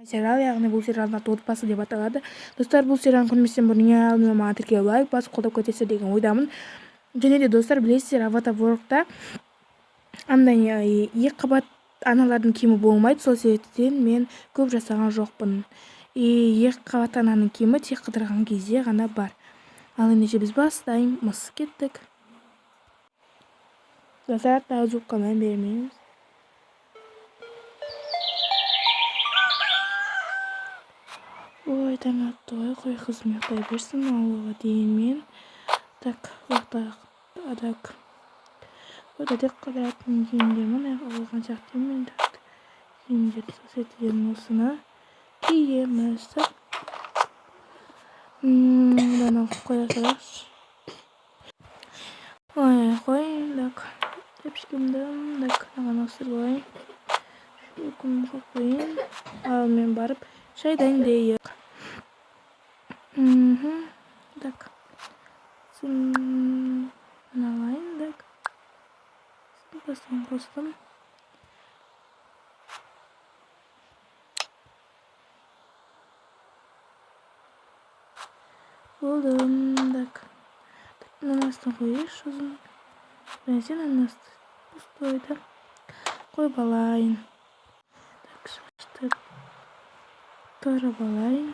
Сериал, яғни бұл сериалдың аты «Отбасы» деп аталады. Достар, бұл сериалды көрместен бұрын ең алдымен маған тіркеліп, лайк басып, қолдап кетесіздер деген ойдамын. Және де, достар, білесіздер, Аватар Ворлдта андай екі қабат аналардың киімі болмайды, сол себептен мен көп жасаған жоқпын. И екі қабат ананың киімі тек қыдырған кезде ғана бар. Ал ендеше біз бастаймыз, кеттік. Достар, тағы звукқа мән бермейміз. Ой, таң атты ғой, қой, қызым ұйықтай берсін, ал оған дейін мен так так вот қыдыратын киімдер мына қойған сияқтымын мен киімдерді, сол себептен осыны киеміз. Мынаны қоя салайықшы. Ой, қой, так, тәпішкемді, так, мынаған ауыстырып алайын, шөкімді қойып қояйын. Ал мен барып шай дайындайық. Так, мына алайын, так, бастан қостым. Болды, так, мынаның астына қояйықшы. Сосын біресе мынаның асты пустой да, қойып алайын. Так, шашты тарап алайын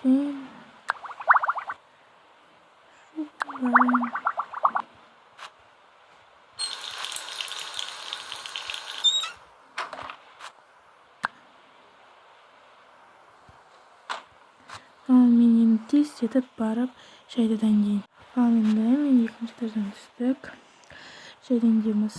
және жуып алайын. Ал мен енді тездетіп барып шайды дайындайын. Ал енді мен екінші этаждан түстік, шай дайындаймыз.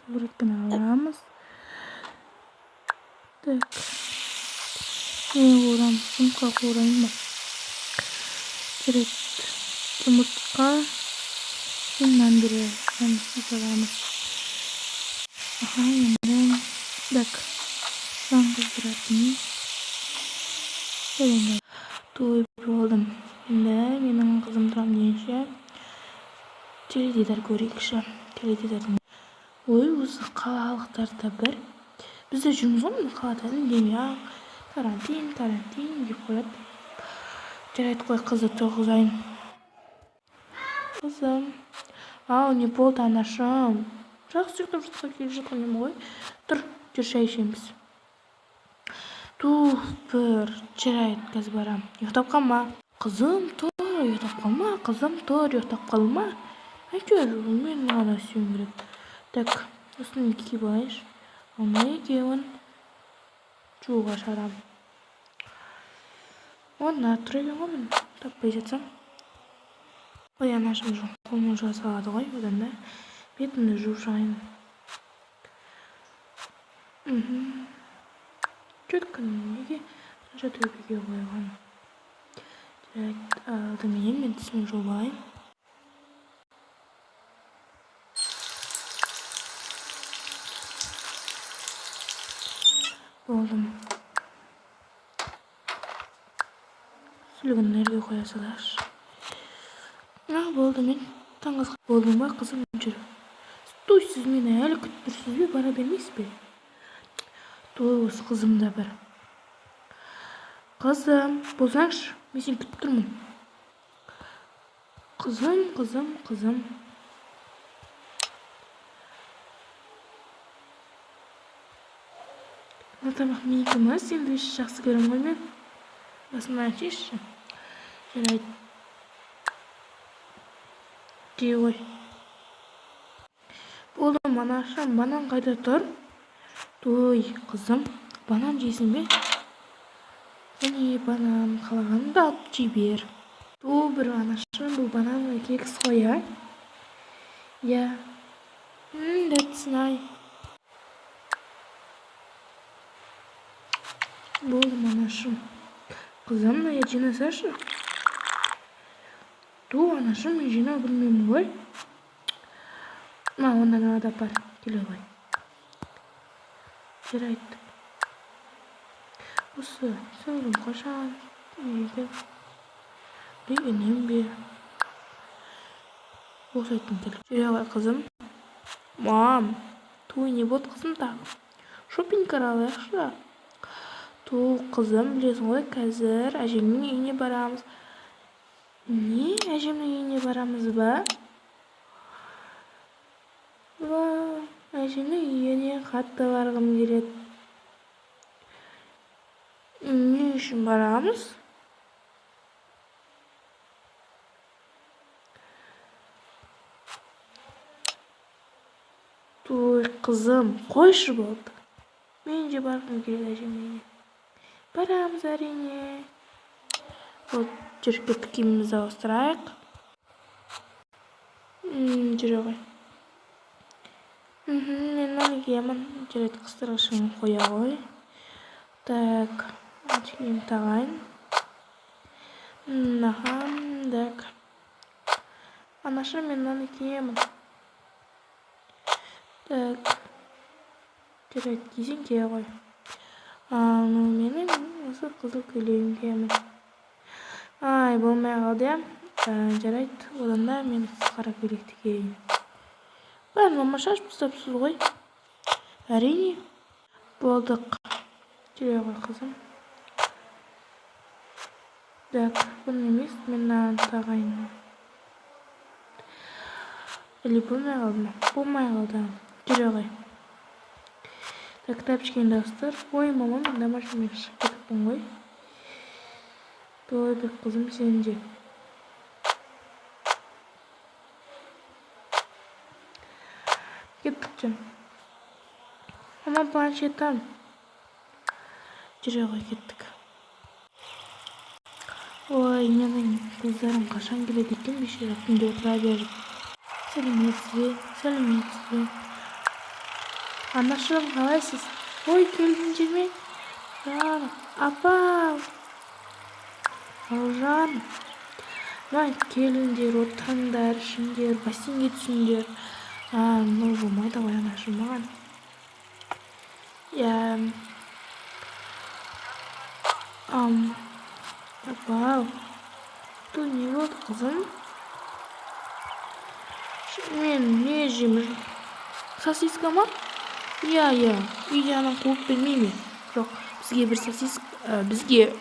Сковородканы аламыз. Так, не қуырамыз? Жұмыртқа қуырайын ба? Жарайды, жұмыртқа мен нан нан істей саламыз. Аха, енді так, нан қыздыратын. Тойып болдым. Енді менің қызым тұрам дегенше теледидар көрейікші. Теледидардың, ой, осы қалалықтарда бір біз де жүрміз ғой мына қалада, үндемей ақ карантин, карантин деп қояды. Жарайды, қой, қызды тұрғызайын. Қызым, ау, не болды, анашым? Жақсы ұйықтап жатқан келе жатқан едім ғой. Тұр, жүр, шай ішеміз. Тух, бір, жарайды, қазір барамын. Ұйықтап қалма, қызым, тұр, ұйықтап қалма, қызым, тұр, ұйықтап қалма. Әйтеуір мен ғана істеуім керек. Так, осыны киіп алайыншы. Ал мына екеуін жууға шығарамын. Орнына тұр екен ғой, мен таппай жатсам. Ой, анашым қолмен жуа салады ғой, одан да бетімді жуып шығайын. Щетканы неге сонша төбеге қойған? Жарайды, алдыменен мен тісімді жуып алайын. Болдым. Сүлгіні жерге қоя салайықшы. А, болды, мен таңғы асқа болдың ба, қызым? Жүр. Стой, сіз мені әлі күтіп тұрсыз бе, бара бермейсіз бе? Той, осы қызым да бір. Қызым, болсаңшы, мен сені күтіп тұрмын. Қызым, қызым, қызым. Мына тамақ менікі ма? Сэндвич жақсы көремін ғой мен. Басымнан шешші. Жарайды, жей ғой. Болды, анашым, банан қайда тұр? Той, қызым, банан жейсің бе? Міне, банан, қалағаныңды алып жей бер. Ту, бір, анашым, бұл банановый кекс қой, иә? Иә. That's nice. Болды, анашым. Қызым, мына жинасашы. Ту, анашым, мен жинау білмеймін ғой. Ма, онда мынада бар, келе ғой. Жарайды. Осы сіңлім қашан екен? Інім бе? Ұқсайтын тіл. Жүре ғой, қызым. Мам, той, не болды, қызым, тағы? Шопинг аралайықшы. Ту, қызым, білесің ғой, қазір әжемнің үйіне барамыз. Не, әжемнің үйіне барамыз ба? Уа, әжемнің үйіне қатты барғым келеді. Не үшін барамыз? Той, қызым, қойшы, болды. Мен де барғым келеді әжемнің үйіне. Барамыз, әрине. Вот, жүр, кеттік, киімімізді ауыстырайық. Жүре ғой. Мен мынаны киемін. Жарайды, қыстырғышын қоя ғой. Так, киім тағайын. Аха, так. Анашы, мен мынаны киемін. Так. Жарайды, кисең, кие ғой. Ну, менің осы қызыл көйлегім киемін. Ай, болмай қалды, иә. Жарайды, одан да мен қара көйлекті киейін. Бәрін, мама, шашып тастапсыз ғой. Әрине. Болдық. Жүре ғой, қызым. Так, бұны емес, мен мынаны тағайын. Или болмай қалды ма? Болмай қалды. Жүре ғой. Так, тапочкаңды ауыстыр. Ой, мама, мен домашний шығып кетіппін ғой. Ой, бір қызым, сен де. Кеттік, жан. Мама, планшетім. Жүре ғой, кеттік. Ой, менің қыздарым қашан келеді екен, бейшара, күнде отыра беріп. Сәлеметсіз бе? Сәлеметсіз бе? Анашым, қалайсыз? Ой, келдіңдер ме? Жаным, апа. Аружан. Мына, келіңдер, отырыңдар, ішіңдер, бассейнге түсіңдер. А, ну, болмайды ғой, анашым, маған. Иә. Апа. Тут не болды, қызым? Мен не жеймін? Сосиска ма? Иә, иә. Үйде анам қуып бермей ме? Жоқ, бізге бір сосиска, бізге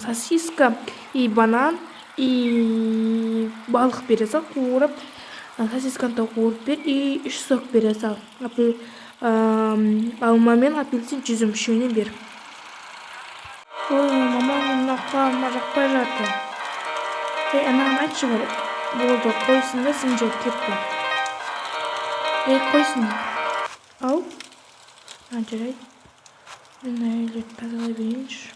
сосиска и банан и балық бере сал қуырып, сосисканы да қуырып бер и үш сок бере сал. Алма мен апельсин, жүзім, үшеуінен бер. Ой, мама, мен мына құлағыма жақпай жатыр. Ей, анаған айтшы бір. Болды, қойсын да, сен жеп кет бар. Ей, қойсын. Ау. А, жарайды. Мен үйлерді тазалай берейінші.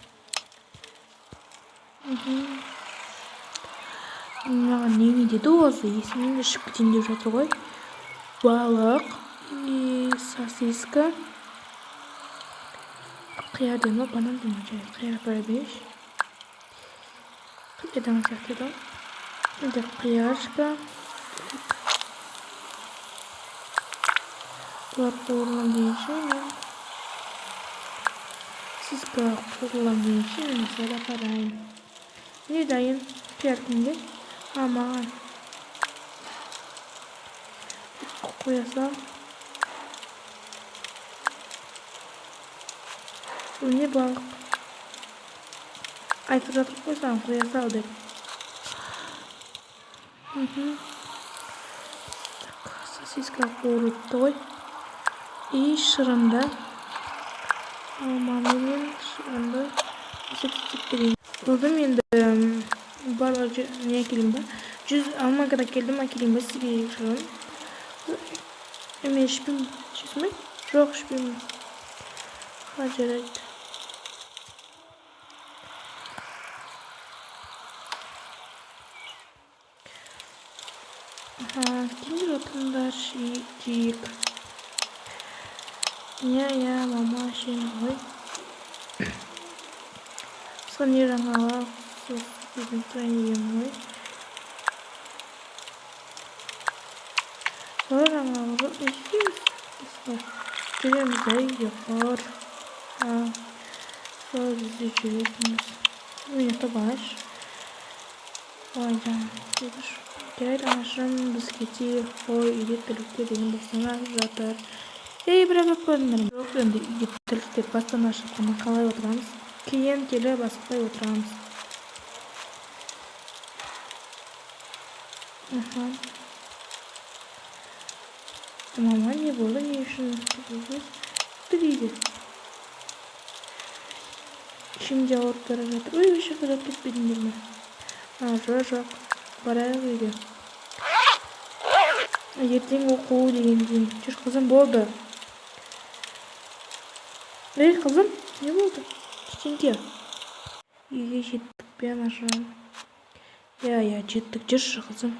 Маған не деді осы? Есімнен де шығып кетейін деп жатыр ғой. Балық и сосиска. Қияр деді ма, банан деді ма? Жарайды, қияр апара берейінші. Қияр деген сияқты еді ғой. Енді қияршка. Бұлар қуырылам дегенше, мен сосиска қуырылам дегенше, мен осылай апарайын. Не дайын? Қияр кімге? А, маған. Қоя сал. Бұл не, балық? Айтып жатыр қой саған, қоя сал деп. Так, сосиска қуырылыпты ғой. И шырынды. Алманы мен шырынды істеп берейін. Болдым енді, барлық не әкелейін ба? 100 алмаға да келдім, әкелейін ба сізге шырын? Мен ішпеймін. Ішесің бе? Жоқ, ішпеймін. Ха, жарайды. Аха, келіңдер, отырыңдар, жейік. Иә, иә, мама, ішеміз ғой. Басқа не жаңалық? Сізден сұрайын дегенмін ғой. Солай, жаңалық жоқ, не істейміз? Басқа жүреміз да үйде құр. Сол бізде жүретінбіз. Мен ұйықтап алайыншы. Ой, жаным, жарайды, анашым, біз кетейік қой, үйде тірліктер деген бастан жатыр. Ей, біраз болып қойдыңдар. Жоқ, енді үйде тірліктер бастан ашып қалай отырамыз? Кейін келіп асықпай отырамыз. Аха. Мама, не болды, не үшін дейді? Ішім де ауырып бара жатыр. Ой, осы жақта жатып кетпедіңдер ме? А, жоқ, барайық үйге. Ертең оқу дегендей. Жүр, қызым, болды. Ей, қызым, не болды? Ештеңке. Үйге жеттік пе, анашым? Иә, иә, жеттік. Жүрші, қызым.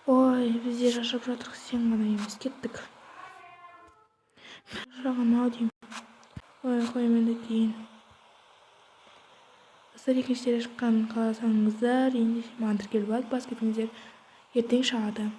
Ой, біз де шаршап жатырмыз, сен ғана емес. Кеттік. Шаршаған ау деймін. Ой, қоямын енді кейін. Достар, екінші серия шыққанын қаласаңыздар, ендеше маған тіркеліп, лайк басып кетіңіздер. Ертең шығады.